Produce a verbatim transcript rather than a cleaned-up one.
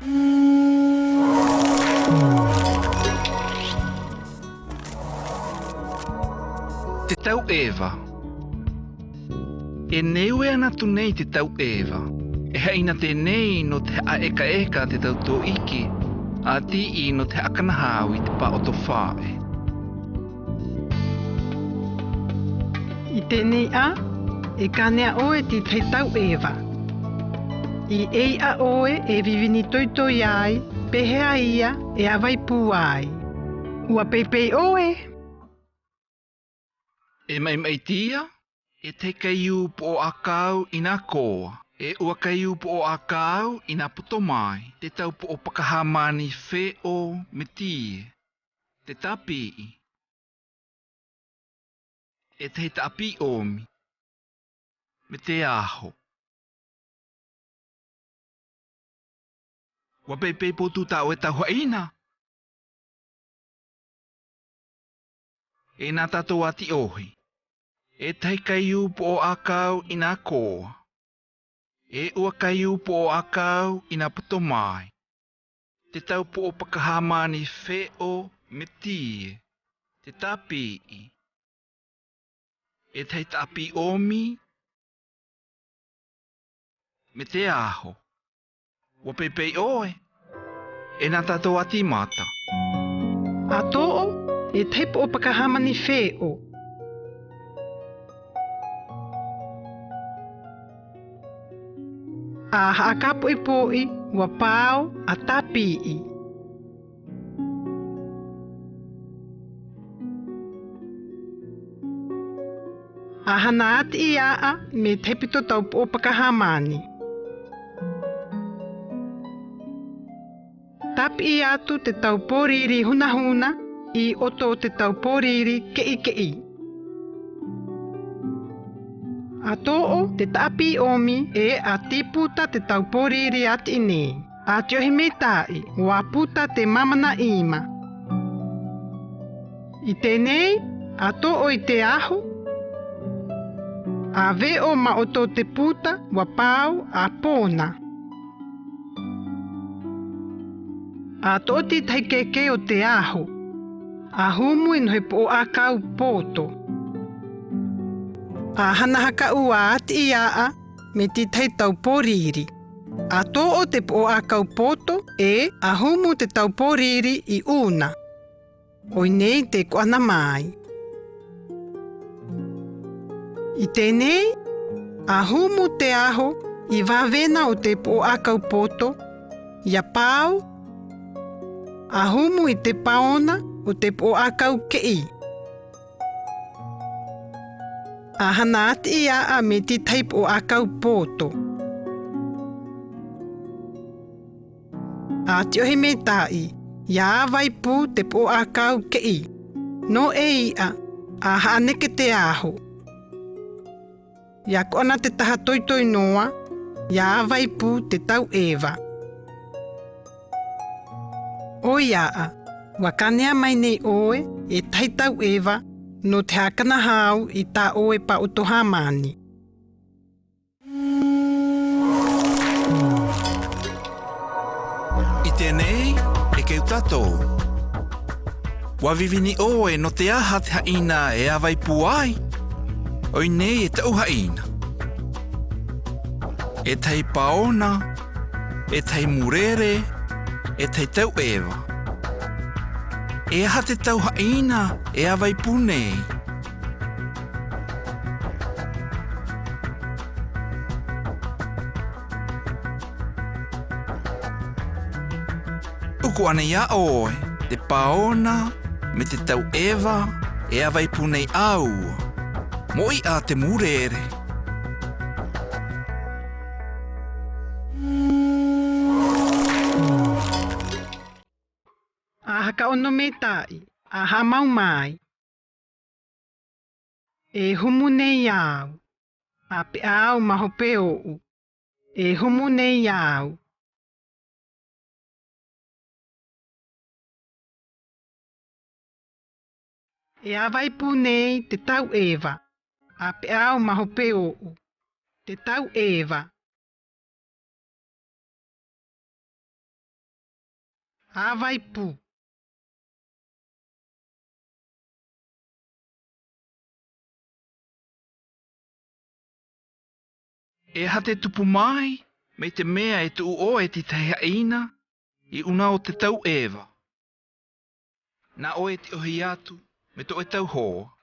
Te tau'eva. E neue ana tu nei te tau'eva. E haina tenei no te ha'aekaeka te tau to'iki, ati'i no te ha'akanahau i te pa'oto fa'e. I tenei a, e kanea oe ti tahi tau'eva. I ei a oe e vivini toitoi ai, pe hea ia e avaipu ai. Ua peipei oe. E maimai tia, e tahi kaiu po'o akau ina koa, e ua kaiu po'o akau ina poto mai, te tau po'o pakahamani fe'o me tie, te tapi'i. E tahi tapi'i omi, me te aho. Ua peipei potu ta oe tau ha'ina. E na tatou ati ohi. E tahi kaiu po'o akau ina koa. E ua kaiu po'o akau ina poto mai. Te tau po'o pakahamani fe'o me tie. Te tapi'i. E tahi tapi'i omi. Me te aho. Ua peipei oe. E na tatou ati mata. A to'o, e tahi po'o pakahamani fe'o. A ha'akapo'ipo'i, ua pao a tapi'i. A hana ati'i a'a me tahi pito tau po'o pakahamani. Tapi'i atu te tau poriri hunahuna i oto te tau poriri ke'ike'i. A to'o te tapi'i omi e ati puta te tau poriri ati'i nei. Ati ohi me ta'i, ua puta te mamana ima. I tenei, a to'o i te aho. A ve'o ma oto te puta, ua pao a pona. A to'o ti tahi keke o te aho. A humu i nohe po'o akau poto. A hana haka'u ati'i a'a me ti tahi tau poriri. A to'o te po'o akau poto, e a humu te tau poriri i una. Oinei te ko'ana mai. I tenei, a humu te aho i vavena o te po'o akau poto, ya pao, a humu i te paona o te po'o akau ke'i. A hana ati'i a'a me ti tahi po'o akau poto. Ati ohi me ta'i, ya avaipu te po'o akau ke'i. No ei a, a ha'aneke te aho. Ya ko'ana te taha toitoi noa, ya avaipu te tau'eva. Oi a'a, ua kanea mai nei oe, e tahi tau'eva, no te ha'akanahau i ta oe pa'oto hamani. I tenei, e keu tatou. Ua vivini oe no te aha te ha'ina e avaipu ai. Oinei e tau ha'ina. E tahi paona, e tahi murere, e tahi tau'eva. E aha te tau ha'ina e avaipu nei. Uku ane ia oe, te paona, me te tau'eva, e avaipu nei au. Mo ia te murere. A haka ono me ta'i, a ha'amau mai. E humu nei au, a pe au ma hope o'u. E humu nei au. E avaipu nei te tau'eva, a pe au ma hope o'u. Te tau'eva. Pāvai pu. E aha te tupu mai, mai te mea e tu'u oe ti tahi haina, i una o te tau Eva? Na oe ti ohi atu, me to'o e tau hoa.